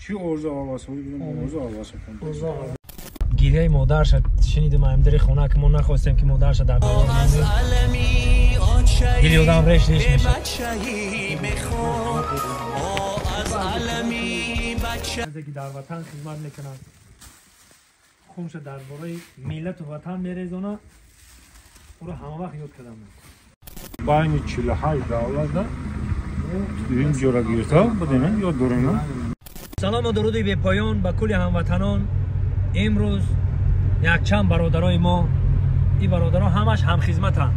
Чӣ орзу ҳавас орзу ҳавас гиряи модарша шунидим амдари хона ки мо нахостем ки модарша дар навор дили одам реш реш мешавад. Ки дар ватан хизмат мекунад, хунша дар бораи миллату ватан мерезона, ӯро ҳама вақт ёд кардам. Байни 48 давлатда дуюм ҷора гирифта будем, ёд дорем. Салому дуруди бепоён ба кулли ҳамватанон. Имрӯз якчанд бародарои мо, ин бародарон ҳамаш ҳамхизматанд.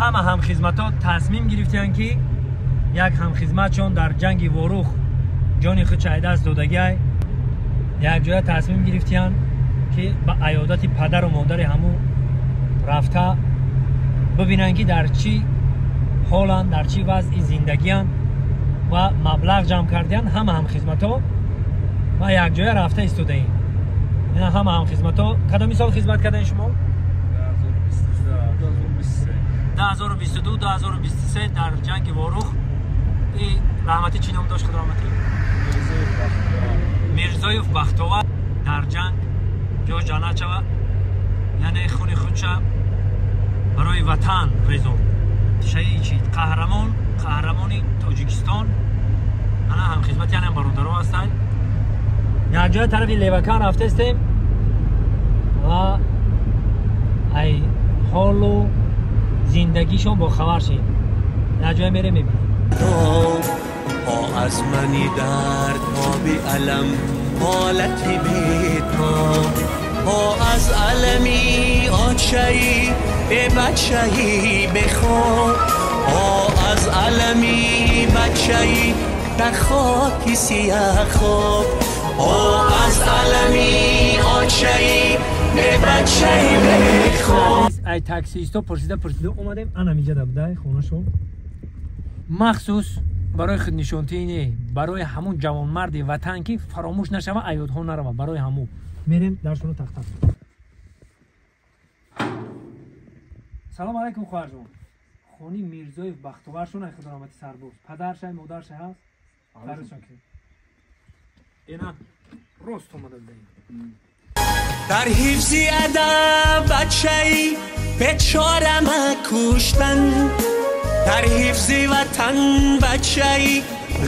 Ҳама ҳамхизматҳо тасмим гирифтаанд, ки як ҳамхизматшон дар ҷанги Ворух ҷони худша аз даст додагиай, якҷоя тасмим гирифтиянд, ки ба аёдати падару модари ҳамӯ рафта бибинанд, ки дар чӣ ҳоланд, дар чӣ вазъи зиндагианд ва маблағ ҷамъ кардиянд ҳама ҳамхизматҳо ва якҷоя рафта истодаем. Ина ҳама ҳамхизматҳо. Кадоми сол хизмат кардаен шумо? 2022 2023 дар ҷанги Ворух. И раҳматӣ чӣ ном дошт? Худ раҳматӣ Мирзоев Бахтовар дар ҷанг ҷо ҷаннат шава, яъне хуни худша барои ватан резонд. Шаҳид чӣ? Қаҳрамон, қаҳрамони Тоҷикистон. Ана ҳамхизмати ана бародаро ҳастанд. Якҷоя тарафи Левакан рафтаистем ва ай ҳолу зиндагишон бохабар шем. Якҷоя мерем, мебинем. Аз мани дард би алам ҳолати бетоб, аз алами очаи бачаи бехоб, аз алами бачаи дар хоки сияҳ хоб, аз алами очаи бачаи бехоб. Ай таксисто пурсида пурсида омадем, ана миҷада будай хонашон. Махсус барои худнишонтӣ не, барои ҳамун ҷавонмарди ватан, ки фаромӯш нашава, аёдҳо нарава, барои ҳамун мерем даршоно тахта. Салом алайкум, хоҳарҷон. Хони Мирзоев Бахтоваршон ай худораҳмати сарбоз. Падаршай, модаршай ҳаст? Фарзшон ки ина рост омада будаем. Дар ҳифзи адаб бачаи бечора макуштан, дар ҳифзи ватан бачаи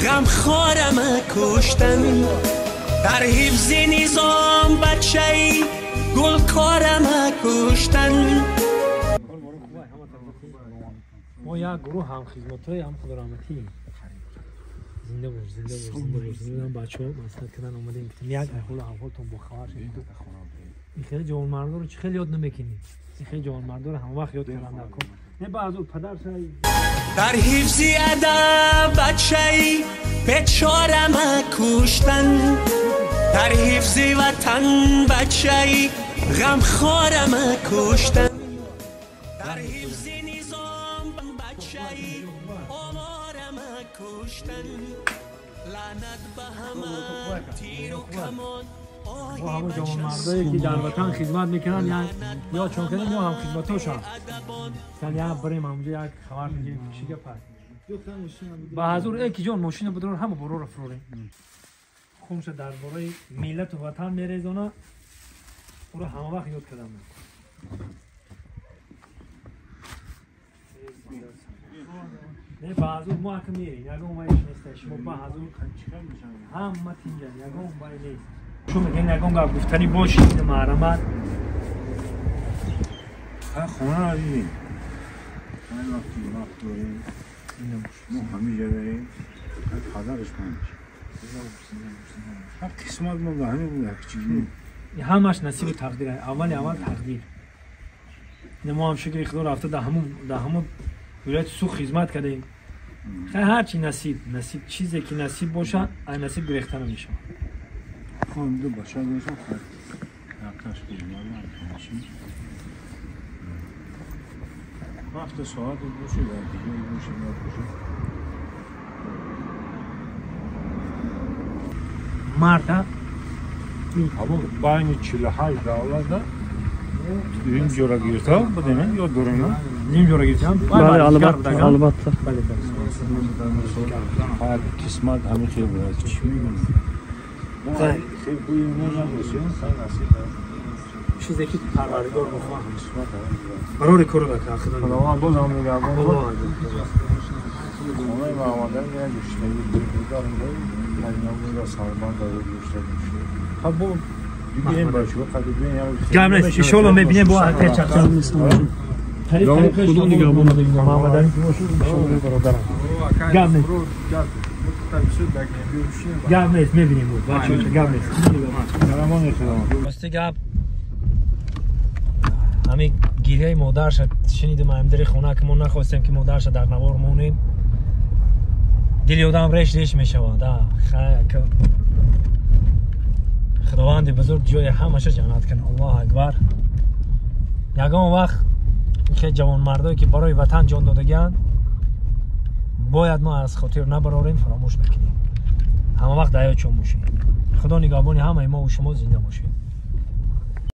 ғамхора макуштан, дар ҳифзи низом бачаи гулкора макуштан. Мо як гурӯҳ ҳамхизматҳои ҳам худораҳматӣ. Зинда бош, зинда бош, зинда бош. Зинда бачаҳо маслиҳат кардан омадем, гуфтем як ҳолу аҳволтон бохабар шед. Ин хеле ҷавонмардоро чӣ хеле ёд намекунӣ? Ин хеле ҷавонмардоро ҳамавақт ёд кардан дар кор. Не баъзу падар шай. Дар ҳифзи адаб бачаи бечора макуштан, дар ҳифзи ватан бачаи ғамхора макуштан, дар ҳифзи низом бачаи овора макуштан, лаънат ба ҳама тиру камон. Мо ҳамон ҷавонмардое ки дар ватан хизмат мекунанд, ё чон кардем, ё ҳамхизматошанд. Як барем ҳамҷо як хабар мегирем, чӣ гап аст. Ба ҳазур э ки ҷон мошина будрон, ҳама бороро фурорем. Хунша дар бораи миллату ватан мерезона, ӯро ҳама вақт ёд кардам. Не ба ҳазур мо ака мерем, ягон вайш нест. Шумо ба ҳазур ҳама тинҷан, ягон вай нест. Чун мегӯянд ягон гап гуфтанӣ бошед, маҳрамат. Хона дидем. Вақти вақт дорем. Мо ҳамиҷа дорем. Падараш ман. Қисмат мо ба ҳамин буд, чӣ. Ҳамаш насибу тақдир. Аввали аввал тақдир. Мо ҳам шукри Худо рафта дар ҳамун вилояти Сух хизмат кардем. Ҳарчи насиб, насиб чизе ки насиб бошад, ай насиб гирехта намешавад. Ду бача доштам, якташ вақти соат бошед, дига бошед, бошед. Марта ҳамон байни 48 давлатда дуюм ҷора гирифта будем, ёд дорем. Дуюм ҷора гирифтам? Бале, албатта, албатта. Ҳар қисмат ҳамин хел бояд. Чӣ мегӯям? Чизе ки Парвардигор мехоҳад. Барори кору дака Худо. Худованд боз ҳам нигаҳбон. Хонаи Муҳаммадалӣ як гӯштагӣ дорем, мадина сарбанд дар гӯштагӣ. Хаб бо бигирем бачаҳо қадр бибинем. Гап нест, иншоалло мебинем бо печақча. Худо нигаҳбон. Муҳаммадалӣ бародарам. Гап нест. Гап нест, мебинем бачаҳо, гап нест. Рости гап ҳамин гиряи модарша шунидим ҳамдари хона ки мо нахостем ки модарша дар навор монем. Дили одам реш реш мешавад. Худованди бузург ҷои ҳамаша ҷаннат кунад. Аллоҳу акбар. Ягон вақт хе ҷавонмардое ки барои ватан ҷон додагианд бояд мо аз хотир набарорем, фаромӯш накунем. Ҳама вақт дар ёдшон бошем. Худо нигаҳбони ҳамаи мо шумо, зинда бошед.